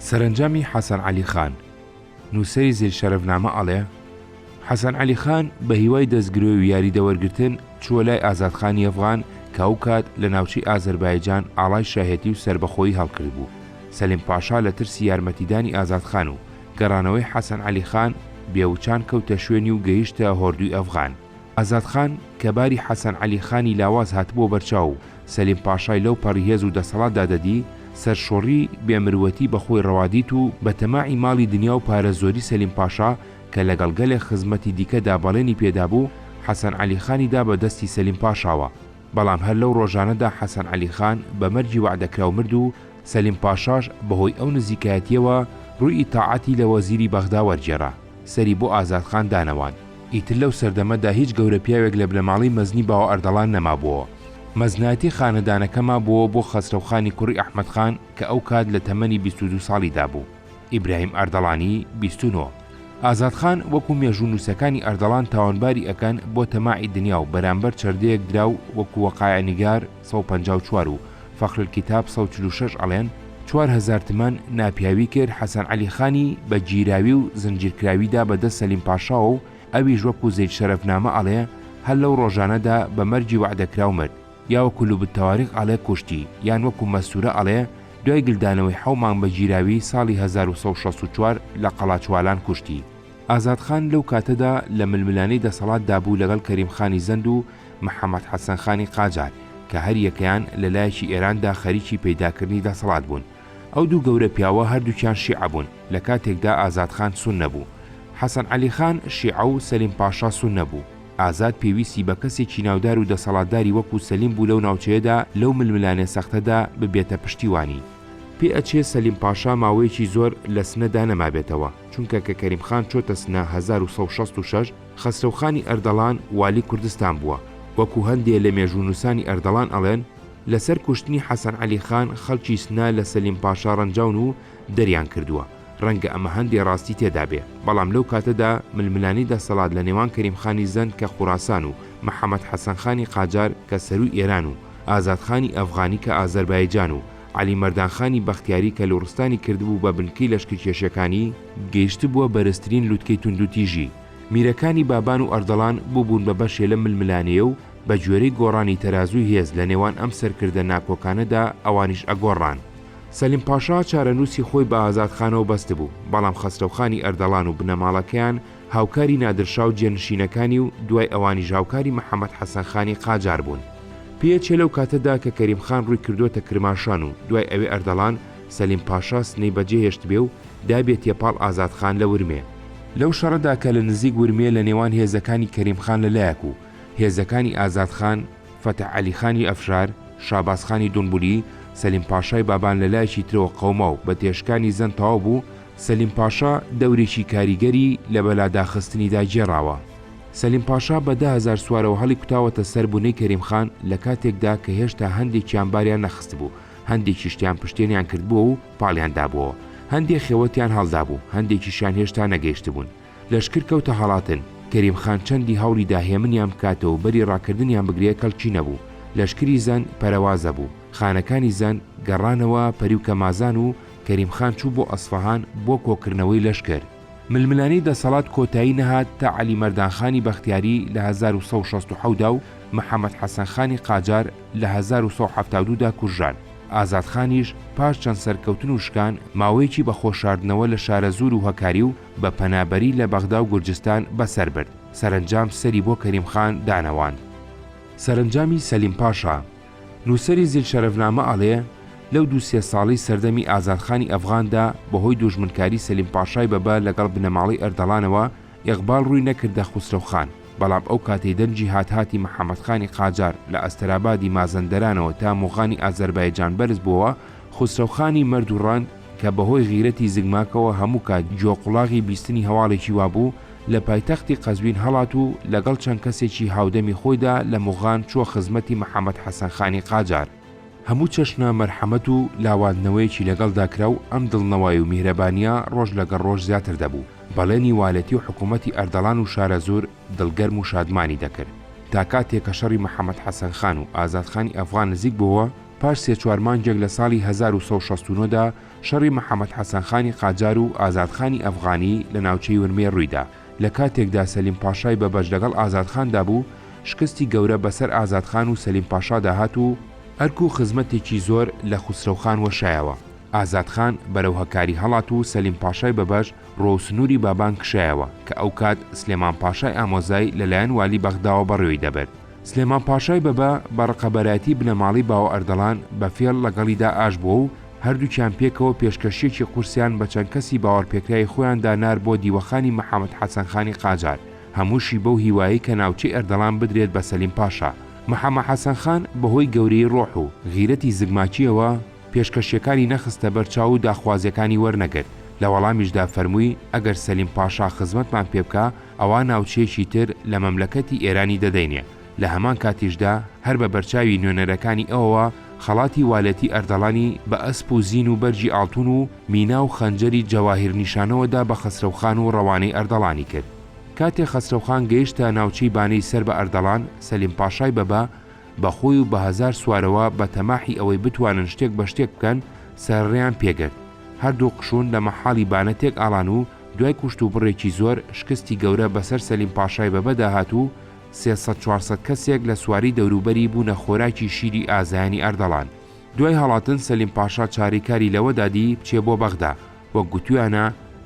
سەرەنجامی حەسەن عەلی خان، نووسەری زیل شەرەفنامە ئەڵێ، حەسەن عەلی خان بە هیوای دەستگرۆی و یاریدە وەرگرتن چووە لای ئازاد خانی ئەفغان کە ئەو کات لە ناوچەی ئازەربایجان ئاڵای شاهێتی و سەربەخۆیی هەڵکردبوو. سەلیم پاشا لە ترسی یارمەتیدانی ئازاد خان و گەڕانەوەی حەسەن عەلی خان بێ وچان کەوتە شوێنی و گەیشتە هۆردووی ئەفغان. ئازاد خان کە باری حەسەن عەلی خانی لاواز هاتبووە بەرچاو و سەلیم پاشای لەو پەڕی هێز و دەسەڵاتدا دەدی، سەرشۆڕی، بێ مروەتی بە خۆی ڕەوا دیت و بە تەماعی ماڵی دنیا و پارە زۆری سەلیم پاشا کە لەگەڵ گەلێک خزمەتی دیکەدا بەڵێنی پێ دابوو، حەسەن عەلی خانی دا بە دەستی سەلیم پاشاوە. بەڵام هەر لەو ڕۆژانەدا حەسەن عەلی خان بە مەرگی وەعدەکراو مرد و سەلیم پاشاش بە هۆی ئەو نزیکایەتییەوە ڕووی ئیتاعەتی لە وەزیری بەغدا وەرگێڕا، سەری بۆ ئازاد خان دانەواند. ئیتر لەو سەردەمەدا هیچ گەورە پیاوێک لە بنەماڵەی مەزنی باوە ئەردەڵان نەمابۆوە. مەزنایەتی خانەدانەکە مابۆوە بۆ خەسرەو خانی کوڕی ئەحمەد خان کە ئەو کات لە تەمەنی 22 ساڵیدا بوو. ئیبراهیم ئەردەڵانی 29. ئازاد خان وەکوو مێژوونووسەکانی ئەردەڵان تاوانباری ئەکەن بۆ تەماعی دنیا و بەرامبەر چەردەیەک دراو وەکوو وەقایع نیگار 154 و فخر الکتاب 146 ئەڵێن 4000 تمەن ناپیاوی کرد حەسەن عەلی خانی بە گیراوی و زنجیرکراوی دا بە دەست سەلیم پاشاوە و ئەویش وەکوو زەید شەرەفنامە ئەڵێ هەر لەو ڕۆژانەدا بە مەرگی وەعدەکراو مرد. یا وەکو لوب التواریخ ئەڵێ کوشتی، یان وەکو مەستورە ئەڵێ دوای گلدانەوەی حەو مانگ بە گیراوی ساڵی 1164 لە قەڵاچوالان کوشتی. ئازاد خان لەو کاتەدا لە ململانێی دەسەڵات دابوو لەگەڵ کەریم خانی زەند و محەمەد حەسەن خانی قاجار کە هەر یەکەیان لە لایەکی ئێراندا خەریکی پەیداکردنی دەسەڵات بوون. ئەو دوو گەورە پیاوە هەردووکیان شیعە بوون لە کاتێکدا ئازاد خان سوننە بوو. حەسەن عەلی خان شیعە و سەلیم پاشا سوننە بوو. ئازاد پێویستی بە کەسێکی ناودار و دەسەڵاتداری وەکو سەلیم بوو لەو ناوچەیەدا لەو ململانێ سەختەدا ببێتە پشتیوانی. پێ ئەچێ سەلیم پاشا ماوەیەکی زۆر لە سنەدا نەمابێتەوە، چونکە کە کەریم خان چۆتە سنە 1166 خەسرەو خانی ئەردەڵان والی کوردستان بووە. وەکو هەندێ لە مێژوونووسانی ئەردەڵان ئەڵێن، لەسەر کوشتنی حەسەن عەلی خان خەڵکی سنە لە سەلیم پاشا ڕەنجاون و دەریان کردووە. ڕەنگە ئەمە هەندێ ڕاستی تێدا بێ، بەڵام لەو کاتەدا ململانێی دەسەڵات لە نێوان کەریم خانی زەند کە خوراسان و محەمەد حەسەن خانی قاجار کە سەرووی ئێران و ئازاد خانی ئەفغانی کە ئازەربایجان و عەلی مەردان خانی بەختیاری کە لوڕستانی کردبوو بە بنکەی لەشکرکێشیەکانی، گەیشتبووە بەرزترین لوتکەی توندوتیژی. میرەکانی بابان و ئەردەڵان بووبوون بە بەشێ لەم ململانێیە و بە گوێرەی گۆڕانی تەرازووی هێز لە نێوان ئەم سەرکردە ناکۆکانەدا ئەوانیش ئەگۆڕان. سەلیم پاشا چارەنووسی خۆی بە ئازاد خانەوە بەستبوو، بەڵام خەسرەو خانی ئەردەڵان و بنەماڵەکەیان هاوکاری نادرشا و جێنشینەکانی و دوای ئەوانیش هاوکاری محەمەد حەسەن خانی قاجار بوون. پێئەچێ لەو کاتەدا کە کەریم خان ڕووی کردۆتە کرماشان و دوای ئەوێ ئەردەڵان، سەلیم پاشا سنەی بەجێ هێشتبێ و دابێتیە پاڵ ئازاد خان لە ورمێ. لەو شەڕەدا کە لە نزیک ورمێ لە نێوان هێزەکانی کەریم خان لە لایەک و هێزەکانی ئازاد خان، فەتح عەلی خانی ئەفشار، شاباز خانی دونبولی، سەلیم پاشای بابان لە لایەکی ترەوە قەوما و بە تێشکانی زەند تەواو بوو، سەلیم پاشا دەورێکی کاریگەری لە بەلاداخستنیدا گێڕاوە. سەلیم پاشا بە 10,000 سوارەوە هەڵیکوتاوەتە سەر بونەی کەریم خان لە کاتێکدا کە هێشتا هەندێکیان باریان نەخستبوو، هەندێکیشتیان پشتێنیان کردبووە و پاڵیان دابووەوە. هەندێ خێوەتیان هەڵدابوو، هەندێکیشیان هێشتا نەگەیشتبوون. لەشکر کەوتە هەڵاتن، کەریم خان چەندی هەوڵی دا هێمنیان بکاتەوە و بەری ڕاکردنیان بگرێ کەڵکی نەبوو. لەشکری زەند پەرەوازە بوو. خانەکانی زەند گەڕانەوە پەری و کەمازان و کەریم خان چوو بۆ ئەسفەهان بۆ کۆکردنەوەی لەشکر. ململانێی دەسەڵات کۆتایی نەهات تا عەلی مەردان خانی بەختیاری لە 1167 دا و محەمەد حەسەن خانی قاجار لە 1172 دا کوژران. ئازاد خانیش پاش چەند سەرکەوتن و شکان، ماوەیەکی بە خۆشاردنەوە لە شارەزوور و هەکاری و بە پەنابەری لە بەغدا و گورجستان بەسەر برد، سەرەنجام سەری بۆ کەریم خان دانەواند. سەرەنجامی سەلیم پاشا، نووسەری زیل شەرەفنامە ئەڵێ، لەو دوو سێ ساڵەی سەردەمی ئازاد خانی ئەفغاندا بەهۆی دوژمنکاری سەلیم پاشای بەبە لەگەڵ بنەماڵەی ئەردەڵانەوە ئیقباڵ ڕووی نەکردە خوسرەو خان، بەڵام ئەو کاتەی دەنگی هات هاتی محەمەد خانی قاجار لە ئەستەرابادی مازەندەرانەوە تا موغانی ئازەربایجان بەرز بۆوە، خوسرەو خانی مەرد و ڕەند کە بەهۆی غیرەتی زگماکەوە هەموو کات گوێ قوڵاغی بیستنی هەواڵێکی وابوو، لە پایتەختی قەزوین هەڵات و لەگەڵ چەند کەسێکی هاودەمی خۆیدا لە موغان چووە خزمەتی محەمەد حەسەن خانی قاجار. هەموو چەشنە مەرحەمەت و لاواندنەوەیەکی لەگەڵدا کرا و ئەم دڵنەوای و میهرەبانییە ڕۆژ لەگەڵ ڕۆژ زیاتر دەبوو. بەڵێنی والێتی و حکوومەتی ئەردەڵان و شارەزوور دڵگەرم و شادمانی دەکرد. تا کاتێ کە شەڕی محەمەد حەسەن خان و ئازاد خانی ئەفغان نزیک بۆوە، پاش سێ چوار مانگێک لە ساڵی 1169 دا شەڕی محەمەد حەسەن خانی قاجار و ئازاد خانی ئەفغانی لە ناوچەی ورمێ ڕوویدا، لە کاتێکدا سەلیم پاشای بەبەش لەگەڵ ئازاد خاندا بوو، شکستی گەورە بەسەر ئازاد خان و سەلیم پاشادا هات و ئەرک و خزمەتێکی زۆر لە خوسرەو خان وەشایەوە. ئازاد خان بەرەو هەکاری هەڵات و سەلیم پاشای بەبەش ڕوەو سنووری بابان کشایەوە کە ئەوکات سلێمان پاشای ئامۆزای لەلایەن والی بەغداوە بەڕێوەی دەبرد. سلێمان پاشای بەبە بە ڕقەبەرایەتی بنەماڵەی باوە ئەردەڵان بە فێڵ لەگەڵیدا ئاش بووە و هەردووکیان پێکەوە پێشکەشییەکی قورسیان بە چەند کەسی باوەڕپێکراوی خۆیاندا نارد بۆ دیوەخانی محەمەد حەسەن خانی قاجار، هەمووشی بەو هیوایەی کە ناوچەی ئەردەڵان بدرێت بە سەلیم پاشا. محەمە حەسەن خان بەهۆی گەورەیی ڕۆح و غیرەتی زگماکییەوە پێشکەشییەکانی نەخستە بەر چاو و داخوازییەکانی وەرنەگرت، لە وەڵامیشدا فەرمووی ئەگەر سەلیم پاشا خزمەتمان پێ بکا ئەوا ناوچەیەکی تر لە مەملەکەتی ئێرانی دەدەینێ، لە هەمان کاتیشدا هەر بە بەرچاوی نوێنەرەکانی ئەوەوە خەڵاتی والێتی ئەردەڵانی بە ئەسپ و زین و بەرگی ئاڵتون و مینا و خەنجەری جەواهیرنیشانەوە دا بە خەسرەوخان و ڕەوانەی ئەردەڵانی کرد. کاتێ خەسرەوخان گەیشتە ناوچەی بانەی سەر بە ئەردەڵان، سەلیم پاشای بەبە بە خۆی و بە هەزار سوارەوە بە تەماحی ئەوەی بتوانن شتێک بە شتێک بکەن، سەرەڕێیان پێ گرت. هەردوو قشوون لە مەحاڵی بانە تێک ئاڵان و دوای کوشتوبڕێکی زۆر شکستی گەورە بەسەر سەلیم پاشای بەبەدا هات و 300 400 کەسێک لە سواری دەوروبەری بوونە خۆراکی شیری ئازایانی ئەردەڵان. دوای هەڵاتن سەلیم پاشا چارەی کاری لەوەدا دی بچێ بۆ بەغدا، وەک گوتویانە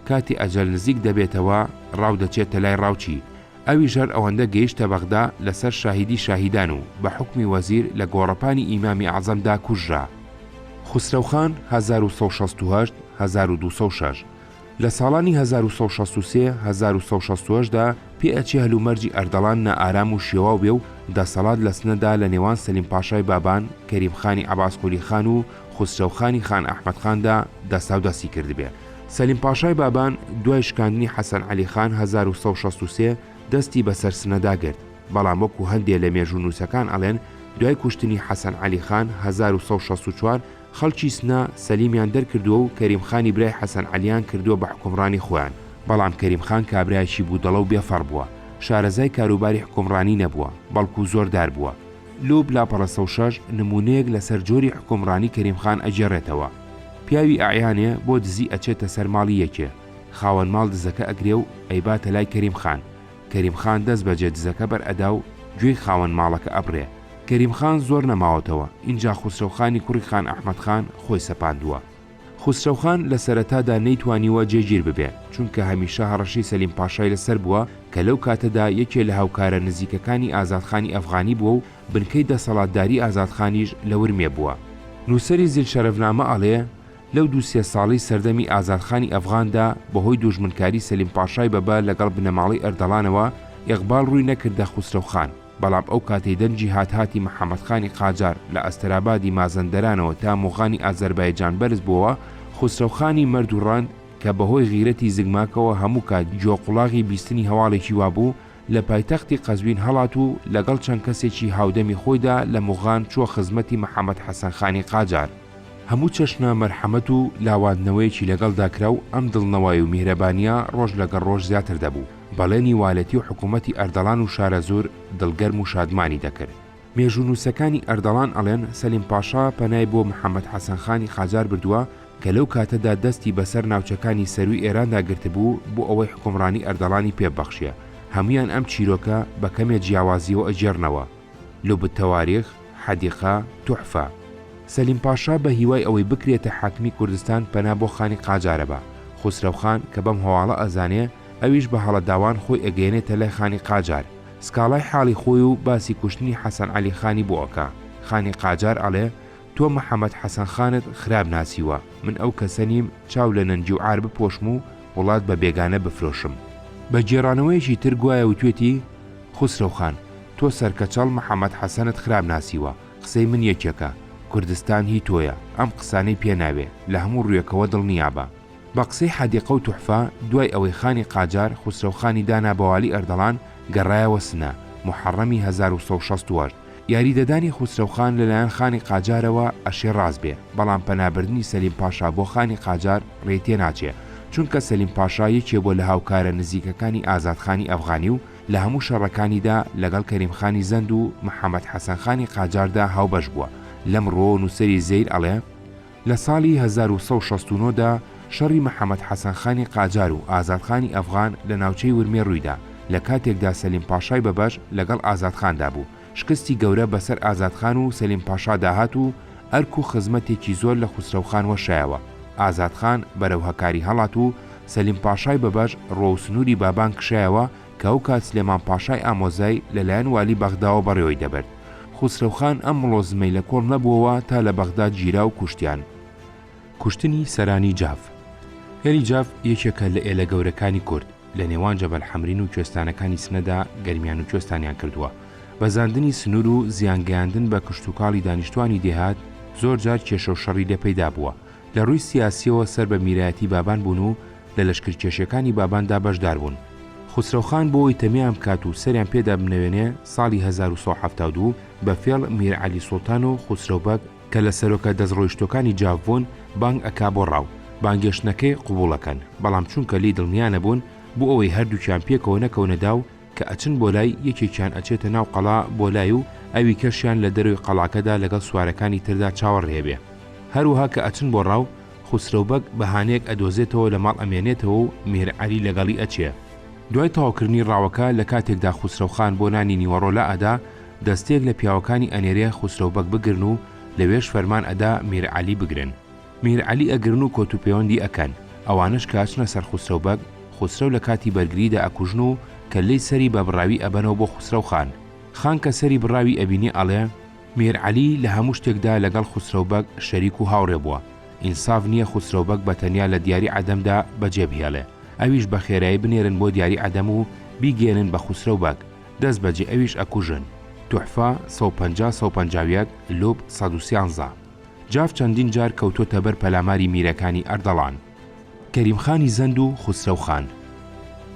کاتێ ئەجەل نزیک دەبێتەوە ڕاو دەچێتە لای ڕاوچی، ئەویش هەر ئەوەندە گەیشتە بەغدا لەسەر شاهیدی شاهیدان و بە حوکمی وەزیر لە گۆڕەپانی ئیمامی ئەعزەمدا کوژرا. خوسرەوخان، 1168، 1206. لە ساڵانی 1163، 1168 دا پێ ئەچێ هەلومەرجی ئەردەڵان نائارام و شێواو بێ و دەسەڵات لە سنە دا لە نێوان سەلیم پاشای بابان، کەریم خانی عەباس قولی خان و خوسرەو خانی خان ئەحمەد خان دا دەستاودەستی کردبێ. سەلیم پاشای بابان دوای شکاندنی حەسەن عەلی خان 1163 دەستی بە سەر سنەدا گرت، بەڵام وەکوو هەندێ لە مێژوونووسەکان ئەڵێن دوای کوشتنی حەسەن عەلی خان 1164 خەڵکی سنە سەلیمیان دەرکردووە و کەریم خانی برای حەسەن عەلیان کردووە بە حوکمڕانی خۆیان، بەڵام کەریم خان کابرایەکی بودەڵە و بێفەڕ بووە، شارەزای کاروباری حوکمڕانی نەبووە، بەڵکو زۆردار بووە. لوب لاپەڕە 106 نموونەیەک لەسەر جۆری حوکمڕانی کەریم خان ئەگێڕێتەوە. پیاوی ئەعیانێ بۆ دزی ئەچێتە سەر ماڵی یەکێ، خاوەن ماڵ دزەکە ئەگرێ و ئەیباتە لای کەریم خان، کەریم خان دەست بەجێ دزەکە بەر ئەدا و گوێی خاوەن ماڵەکە ئەبڕێ. کەریم خان زۆر نەماوەتەوە، ئینجا خوسرەو خانی کوڕی خان ئەحمەد خان خۆی سەپاندووە. خوسرەو خان لە سەرەتادا نەیتوانیوە جێگیر ببێ، چونکە هەمیشە هەڕەشەی سەلیم پاشای لە سەر بووە کە لەو کاتەدا یەکێ لە هاوکارە نزیکەکانی ئازاد خانی ئەفغانی بووە و بنکەی دەسەڵاتداری ئازاد خانیش لە ورمێ بووە. نووسەری زیلشەرەفنامە ئەڵێ، لەو دوو سێ ساڵەی سەردەمی ئازاد خانی ئەفغاندا بەهۆی دوژمنکاری سەلیم پاشای بەبە لەگەڵ بنەماڵەی ئەردەڵانەوە ئیقباڵ ڕووی نەکردە خوسرەو خان، بەڵام ئەو کاتەی دەنگی هاتهاتی محەمەد خانی قاجار لە ئەستەرابادی مازەندەرانەوە تا موغانی ئازەربایجان بەرز بۆوە، خوسرەو خانی مەرد و ڕەند کە بەهۆی غیرەتی زگماکەوە هەموو کات گوێ قوڵاغی بیستنی هەواڵێکی وابوو، لە پایتەختی قەزوین هەڵات و لەگەڵ چەند کەسێکی هاودەمی خۆیدا لە موغان چووە خزمەتی محەمەد حەسەن خانی قاجار. هەموو چەشنە مەرحەمەت و لاواندنەوەیەکی لەگەڵدا کرا و ئەم دڵنەوای و میهرەبانییە ڕۆژ لەگەڵ ڕۆژ زیاتر دەبوو. بەڵێنی والێتی و حکوومەتی ئەردەڵان و شارەزوور دڵگەرم و شادمانی دەکرد. مێژوونووسەکانی ئەردەڵان ئەڵێن سەلیم پاشا پەنای بۆ محەمەد حەسەن خانی قاجار بردووە کە لەو کاتەدا دەستی بەسەر ناوچەکانی سەرووی ئێراندا گرتبوو بۆ ئەوەی حوکمڕانی ئەردەڵانی پێ ببەخشێ. هەموویان ئەم چیرۆکە بە کەمێ جیاوازییەوە ئەگێڕنەوە. لوب التواریخ، حدیقە، توحفە. سەلیم پاشا بە هیوای ئەوەی بکرێتە حاکمی کوردستان پەنا بۆ خانی قاجار ئەبا. خوسرەو خان کە بەم هەواڵە ئەزانێ، ئەویش بە هەڵەداوان خۆی ئەگەیەنێتە لای خانی قاجار. سکاڵای حاڵی خۆی و باسی کوشتنی حەسەن عەلی خانی بۆ ئەکا. خانی قاجار ئەڵێ، تۆ محەمەد حەسەن خانت خراپ ناسیوە، من ئەو کەسە نیم چاو لە نەنگی و عار بپۆشم و وڵات بە بێگانە بفرۆشم. بە گێڕانەوەیەکی تر گوایە وتوێتی، خوسرەو خان، تۆ سەرکەچەڵ محەمەد حەسەنت خراپ ناسیوە، قسەی من یەکێکە، کوردستان هی تۆیە، ئەم قسانەی پێ ناوێ، لە هەموو ڕوویەکەوە دڵنیابە. بە قسەی حەدیقە و توحفە، دوای ئەوەی خانی قاجار، خوسرەو خانی دانا بە والی ئەردەڵان، گەڕایەوە سنە، موحەڕەمی 1168. یاریدەدانی خوسرەو خان لەلایەن خانی قاجارەوە ئەشێ ڕاست بێ، بەڵام پەنابردنی سەلیم پاشا بۆ خانی قاجار ڕێی تێناچێ، چونکە سەلیم پاشا یەکێ بووە لە هاوکارە نزیکەکانی ئازاد خانی ئەفغانی و لە هەموو شەڕەکانیدا لەگەڵ کەریم خانی زەند و محەمەد حەسەن خانی قاجاردا هاوبەش بووە. لەم ڕووەوە نووسەری زەیل ئەڵێ، لە ساڵی 1169 دا شەڕی محەمەد حەسەن خانی قاجار و ئازاد خانی ئەفغان لە ناوچەی ورمێ ڕوویدا، لە کاتێکدا سەلیم پاشای بەبەش لەگەڵ ئازاد خاندا بوو، شکستی گەورە بەسەر ئازاد خان و سەلیم پاشادا هات و ئەرک و خزمەتێکی زۆر لە خوسرەو خان وەشایەوە. ئازاد خان بەرەو هەکاری هەڵات و سەلیم پاشای بەبەش ڕوەو سنووری بابان کشایەوە کە ئەوکات سلێمان پاشای ئامۆزای لەلایەن والی بەغداوە بەڕێوەی دەبرد. خوسرەو خان ئەم مڵۆزمەی لە کۆڵ نەبووەوە تا لە بەغدا گیرا و کوشتیان. کوشتنی سەرانی جاف. ئێلی جاف یەکێکە لە ئێلە گەورەکانی کورد، لە نێوان جەبەل حەمرین و کوێستانەکانی سنەدا گەرمیان و کوێستانیان کردووە. بەزاندنی سنوور و زیان گەیاندن بە کشتوکاڵی دانیشتوانی دێهات زۆر جار کێشە و شەڕی لێ پەیدا بووە. لە ڕووی سیاسییەوە سەر بە میرایەتی بابان بوون و لە لەشکرکێشیەکانی باباندا بەشدار بوون. خوسرەوخان بۆ ئەوەی تەمیان بکات و سەریان پێدا بنەوێنێ ساڵی 1172 بە فێڵ میر عەلی سوڵتان و خوسرەو بەگ کە لە سەرۆکە دەستڕۆیشتووەکانی جاف بوون بانگ ئەکا بۆ ڕاو. بانگێشتنەکەی قبووڵ ئەکەن، بەڵام چونکە لێی دڵنیا نەبوون بۆ ئەوەی هەردووکیان پێکەوە نەکەونە داو کە ئەچن بۆ لای، یەکێکیان ئەچێتە ناو قەڵا بۆ لای و ئەوی کەشیان لە دەرەوەی قەڵاکەدا لەگەڵ سوارەکانی تردا چاوەڕێ ئەبێ. هەروەها کە ئەچن بۆ ڕاو، خوسرەو بەگ بەهانەیەک ئەدۆزێتەوە لە ماڵ ئەمێنێتەوە و میر عەلی لەگەڵی ئەچێ. دوای تەواوکردنی ڕاوەکە لە کاتێکدا خوسرەو خان بۆ نانی نیوەڕۆ لائەدا، دەستەیەک لە پیاوەکانی ئەنێرێ خوسرەو بەگ بگرن و لەوێش فەرمان ئەدا میر عەلی بگرن. میر عەلی ئەگرن و کۆتوپێوەندی ئەکەن، ئەوانەش کە ئەچنە سەر خوسرەو بەگ، خوسرەو لە کاتی بەرگریدا ئەکوژن و کەللەی سەری بە بڕاوی ئەبەنەوە بۆ خوسرەو خان. خان کە سەری بڕاوی ئەبینێ ئەڵێ، میر عەلی لە هەموو شتێکدا لەگەڵ خوسرەو بەگ شەریک و هاوڕێ بووە، ئینساف نییە خوسرەو بەگ بە تەنیا لە دیاری عەدەمدا بەجێ بهێڵێ، ئەویش بە خێرایی بنێرن بۆ دیاری عەدەم و بیگەیەنن بە خوسرەو بەگ، دەست بەجێ ئەویش ئەکوژن. توحفە، 150 151، لوب، 113. جاف چەندین جار کەوتۆتە بەر پەلاماری میرەکانی ئەردەڵان. کەریم خانی زەند و خوسرەو خان.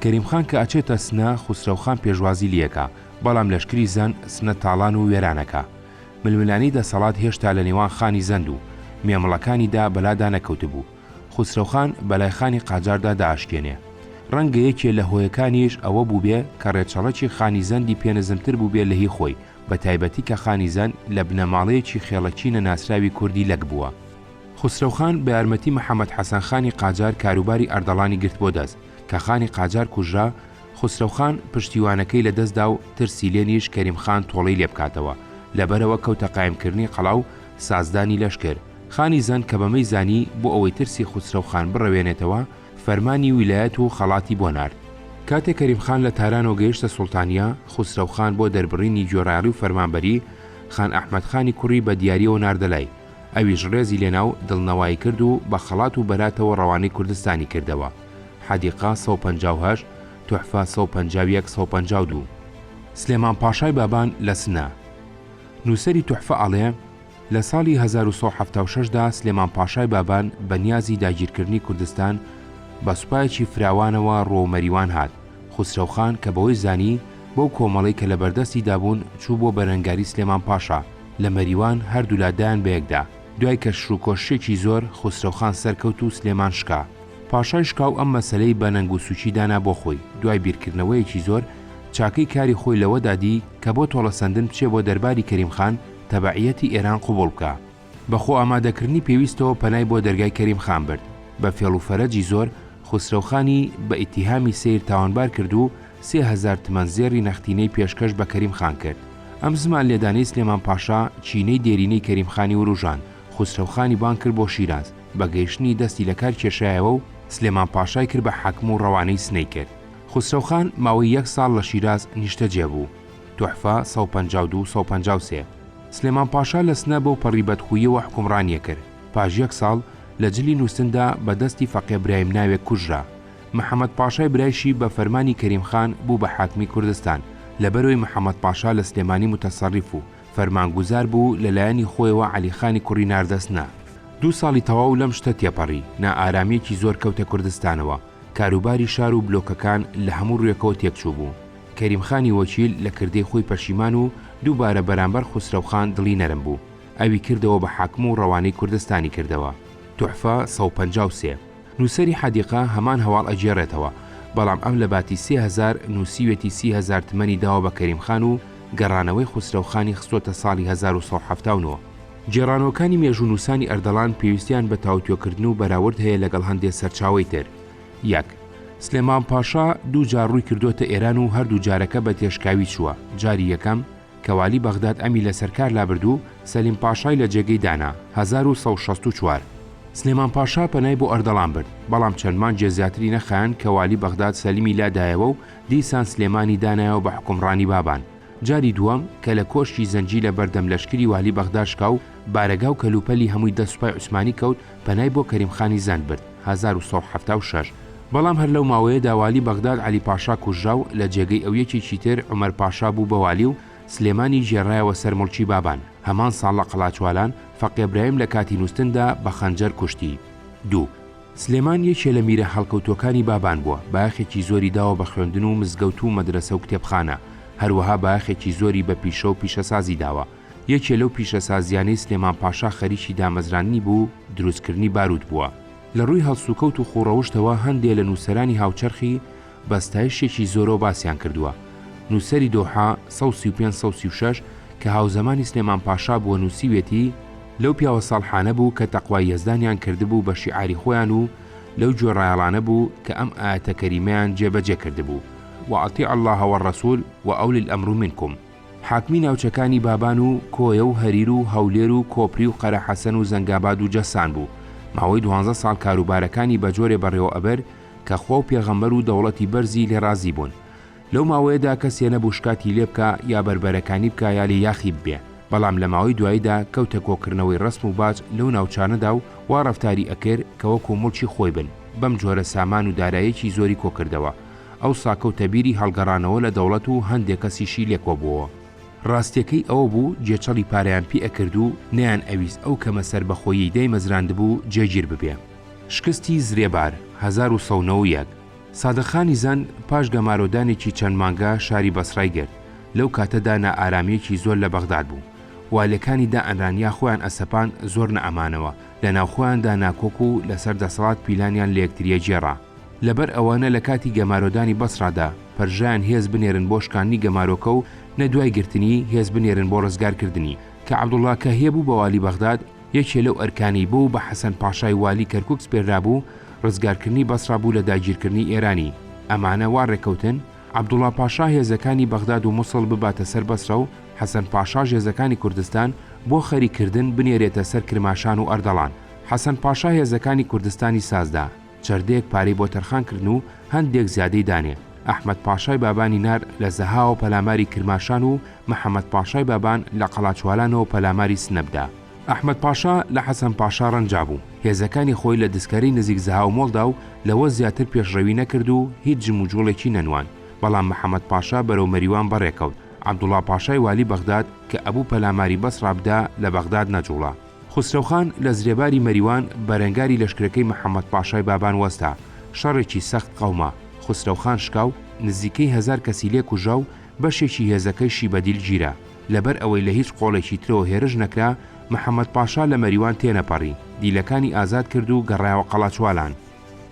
کەریم خان کە ئەچێتە سنە، خوسرەو خان پێشوازی لیەکا، بەڵام لەشکری زەند سنە تاڵان و وێران ئەکا. ململانێی دەسەڵات هێشتا لە نێوان خانی زەند و مێمڵەکانیدا بەلادا نەکەوتبوو. خوسرەو خان بەلای خانی قاجاردا دائەشکێنێ. ڕەنگە یەکێ لە هۆیەکانیش ئەوە بووبێ کە ڕێچەڵەکی خانی زەندی پێ نزمتر بووبێ لە هی خۆی، بە تایبەتی کە خانی زەند لە بنەماڵەیەکی خێڵەکی نەناسراوی کوردی لەک بووە. خوسرەو خان بە یارمەتی محەمەد حەسەن خانی قاجار کاروباری ئەردەڵانی گرتبۆ دەست، کە خانی قاجار کوژرا، خوسرەو خان پشتیوانەکەی لە دەست دا و ترسی لێ نیشت کەریم خان تۆڵەی لێ بکاتەوە، لەبەرئەوە کەوتە قایمکردنی قەڵا و سازدانی لەشکر. خانی زەند کە بەمەی زانی، بۆ ئەوەی ترسی خوسرەو خان بڕەوێنێتەوە، فەرمانی ویلایەت و خەڵاتی بۆ نارد. کاتێ کەریم خان لە تارانەوە گەیشتە سوڵتانیە، خوسرەو خان بۆ دەربڕینی گوێڕایەڵی و فەرمانبەری، خان ئەحمەد خانی کوڕی بە دیارییەوە ناردە لای. ئەویش ڕێزی لێنا و دڵنەوایی کرد و بە خەڵات و بەراتەوە ڕەوانەی کوردستانی کردەوە. حەدیقە، 158، توحفە، 151، 152. سلێمان پاشای بابان لە سنە. نووسەری توحفە ئەڵێ، لە ساڵی 1176 دا سلێمان پاشای بابان بە نیازی داگیرکردنی کوردستان بە سوپایەکی فراوانەوە ڕووەو مەریوان هات، خوسرەو خان کە بەوەی زانی بەو کۆمەڵەی کە لە بەردەستی دابوون چوو بۆ بەرەنگاری سلێمان پاشا، لە مەریوان هەردوولا دایان بەیەکدا، دوای کەشش و کۆششێکی زۆر خوسرەو خان سەرکەوت و سلێمان شکا. پاشای شکاو ئەم مەسەلەی بە نەنگ و سوکی دانا بۆ خۆی، دوای بیرکردنەوەیەکی زۆر چاکەی کاری خۆی لەوەدا دی کە بۆ تۆڵەسەندن بچێ بۆ دەرباری کەریم خان تەبەعیەتی ئێران قبوڵ بکا. بە خۆ ئامادەکردنی پێویستەوە پەنای بۆ دەرگای کەریم خان برد. بە فێڵ و فەرەجی زۆر خوسرەو خانی بە ئیتیهامی سەیر تاوانبار کرد و 3000 تمەن زێڕی نەختینەی پێشکەش بە کەریم خان کرد. ئەم زمان لێدانەی سلێمان پاشا کینەی دێرینەی کەریم خانی وروژاند. خوسرەو خانی بانگ کرد بۆ شیراز. بە گەیشتنی دەستی لە کار کێشایەوە و سلێمان پاشای کرد بە حاکم و ڕەوانەی سنەی کرد. خوسرەو خان ماوەی یەک ساڵ لە شیراز نیشتەجێ بوو. توحفە، 152، 153. سلێمان پاشا لە سنە بەو پەڕی بەدخووییەوە حوکمڕانی ئەکرد. پاش یەک ساڵ، لە جلی نووستندا بە دەستی فەقێ برایم ناوێک کوژرا. محەمەد پاشای برایشی بە فەرمانی کەریم خان بوو بە حاکمی کوردستان. لەبەرئەوەی محەمەد پاشا لە سلێمانی موتەسەڕیف و فەرمانگوزار بوو، لە لایەنی خۆیەوە عەلی خانی کوڕی ناردە سنە. دوو ساڵی تەواو لەم شتە تێپەڕی، نائارامییەکی زۆر کەوتە کوردستانەوە. کاروباری شار و بلۆکەکان لە هەموو ڕووێکەوە تێکچووبوو. کەریم خانی وەکیل لە کردەی خۆی پەشیمان و دووبارە بەرامبەر خوسرەو خان دڵی نەرم بوو. ئەوی کردەوە بە حاکم و ڕەوانەی کوردستانی کردەوە. توحفە، 153. نووسەری حەدیقە هەمان هەواڵ ئەگێڕێتەوە، بەڵام ئەم لە باتی 3000 نووسیوێتی 30 هەزار تمەنی داوە بە کەریم خان و گەڕانەوەی خوسرەو خانی خستۆتە ساڵی 1179. گێڕانەوەکانی مێژوونووسانی ئەردەڵان پێویستیان بە تاوتوێکردن و بەراورد هەیە لەگەڵ هەندێ سەرچاوەی تر. یەک. سلێمان پاشا دوو جار ڕووی کردۆتە ئێران و هەردوو جارەکە بە تێشکاوی چووە، جاری یەکەم، کە والی بەغداد ئەمی لەسەر کار لابرد و سەلیم پاشای لە جێگەی دانا، 1164. سلێمان پاشا پەنای بۆ ئەردەڵان برد، بەڵام چەند مانگێ زیاتری نەخایاند کە والی بەغداد سەلیمی لادایەوە و دیسان سلێمانی دانایەوە بە حوکمڕانی بابان. جاری دووەم، کە لە کۆشکی زەنجیلە بەردەم لەشکری والی بەغداد شکا و بارەگا و کەلوپەلی هەمووی دەست سوپای عوسمانی کەوت، پەنای بۆ کەریم خانی زەند برد، 1176. بەڵام هەر لەو ماوەیەدا والی بەغداد عەلی پاشا کوژرا و لە جێگەی ئەو یەکێکی تر عومەر پاشا بوو بە والی و سلێمانی گێڕایەوە سەر موڵکی بابان. هەمان ساڵ لە قەڵاچوالان فەقێ برایم لە کاتی نووستندا بە خەنجەر کوشتی. دوو. سلێمان یەکێ لە میرە هەڵکەوتووەکانی بابان بووە، بایەخێکی زۆری داوە بە خوێندن و مزگەوت و مەدرەسە و کتێبخانە، هەروەها بایەخێکی زۆری بە پیشە و پیشەسازی داوە. یەکێ لەو پیشەسازییانەی سلێمان پاشا خەریکی دامەزراندنی بوو، دروستکردنی بارووت بووە. لە ڕووی هەڵسوکەوت و خووڕەوشتەوە هەندێ لە نووسەرانی هاوچەرخی بە ستایشێکی زۆرەوە باسیان کردووە. نووسەری دۆحە، 135 136، کە هاوزەمانی سلێمان پاشا بووە نووسیویەتی، لەو پیاوە ساڵحانە بوو کە تەقوای یەزدانیان کردبوو بە شیعاری خۆیان و لەو گوێڕایەڵانە بوو کە ئەم ئایەتە کەریمەیان جێبەجێ کردبوو، وأطیعوا اللە والرسول وأولی الامر منکم. حاکمی ناوچەکانی بابان و کۆیە و هەریر و هەولێر و کۆپری و قەرەحەسەن و زەنگاباد و جەسان بوو. ماوەی دوانزە ساڵ کاروبارەکانی بە جۆرێ بەڕێوە ئەبرد کە خوا و پێغەمبەر و دەوڵەتی بەرزی لێ ڕازی بوون. لەو ماوەیەدا کەسێ نەبوو شکاتی لێ بکا یا بەربەرەکانی بکا یا لێ یاخی ببێ. بەڵام لە ماوەی دواییدا کەوتە کۆکردنەوەی ڕەسم و باج لەو ناوچانەدا و وا ڕەفتاری ئەکرد کە وەکوو موڵکی خۆی بن. بەم جۆرە سامان و داراییەکی زۆری کۆکردەوە. ئەوسا کەوتە بیری هەڵگەڕانەوە لە دەوڵەت و هەندێ کەسیشی لێ کۆبۆوە. ڕاستیەکەی ئەوە بوو گێچەڵی پارەیان پێ ئەکرد و نەیان ئەویست ئەو کەمە سەربەخۆییەی دایمەزراندبوو جێگیر ببێ. شکستی زرێبار، 1191. سادق خانی زەند پاش گەمارۆدانێکی چەند مانگە شاری بەسڕای گرت. لەو کاتەدا نائارامییەکی زۆر لە بەغداد بوو. والیەکانی دائەنران یا خۆیان ئەسەپاند زۆر نەئەمانەوە، لە ناوخۆیاندا ناکۆک و لەسەر دەسەڵات پیلانیان لە یەکتریە گێڕا. لەبەر ئەوە نە لە کاتی گەمارۆدانی بەسڕادا پەرژایان هێز بنێرن بۆ شکاندنی گەمارۆکە و نە دوای گرتنی، هێز بنێرن بۆ ڕزگارکردنی. کە عەبدوڵڵا کەهیە بوو بە والی بەغداد، یەکێ لەو ئەرکانەی بەو بە حەسەن پاشای والی کەرکوک سپێررابوو، ڕزگارکردنی بەسڕا بوو لە داگیرکردنی ئێرانی. ئەمانە وا ڕێکەوتن، عەبدوڵڵا پاشا هێزەکانی بەغداد و موسڵ بباتە سەر بەسڕە و حەسەن پاشاش هێزەکانی کوردستان بۆ خەریک کردن بنێرێتە سەر کرماشان و ئەردەڵان. حەسەن پاشا هێزەکانی کوردستانی سازدا. چەردەیەک پارەی بۆ تەرخان کردن و هەندێک زیادەی دانێ. ئەحمەد پاشای بابانی نارد لە زەهاوە پەلاماری کرماشان و محەمەد پاشای بابان لە قەڵاچوالانەوە پەلاماری سنە بدا. ئەحمەد پاشا لە حەسەن پاشا ڕەنجابوو. هێزەکانی خۆی لە دسکەرەی نزیک زەهاو مۆڵ دا و لەوە زیاتر پێشڕەوی نەکرد و هیچ جموجوڵێکی نەنواند. بەڵام محەمەد پاشا بەرەو مەریوان بەڕێ کەوت. عەبدوڵا پاشای والی بەغداد کە ئەبوو پەلاماری بەسڕا بدا لە بەغداد نەجوڵا. خوسرەوخان لە زرێباری مەریوان بەرەنگاری لەشکرەکەی محەمەد پاشای بابان وەستا، شەڕێکی سەخت قەوما، خوسرەوخان شکا و نزیکەی هەزار کەسی لێ کوژرا و بەشێکی هێزەکەیشی بە دیل گیرا. لەبەر ئەوەی لە هیچ قۆڵێکی ترەوە هێرش نەکرا، محەمەد پاشا لە مەریوان تێنەپەڕی، دیلەکانی ئازاد کرد و گەڕایەوە قەڵاچوالان.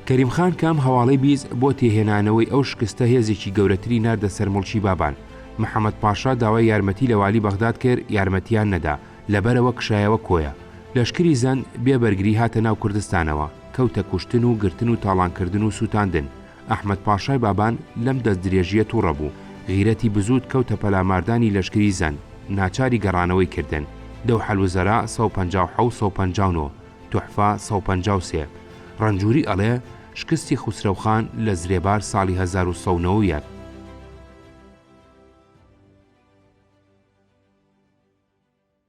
کەریم خان کە ئەم هەواڵەی 20 بۆ تێهێنانەوەی ئەو شکستە هێزێکی گەورەتری ناردە سەر موڵکی بابان. محەمەد پاشا داوای یارمەتی لە والی بەغداد کرد، یارمەتییان نەدا. لەبەرئەوە کشایەوە کۆیە. لەشکری زەند بێ بەرگری هاتە ناو کوردستانەوە، کەوتە کوشتن و گرتن و تاڵانکردن و سووتاندن. ئەحمەد پاشای بابان لەم دەستدرێژییە تووڕە بوو، غیرەتی بزووت کەوتە پەلاماردانی لەشکری زەند، ناچاری گەڕانەوەی کردن. دەوحە الوزراء 157 159، تحفە 153. ڕەنجووری ئەڵێ، شکستی خوسرەوخان لە زرێبار ساڵی 1191.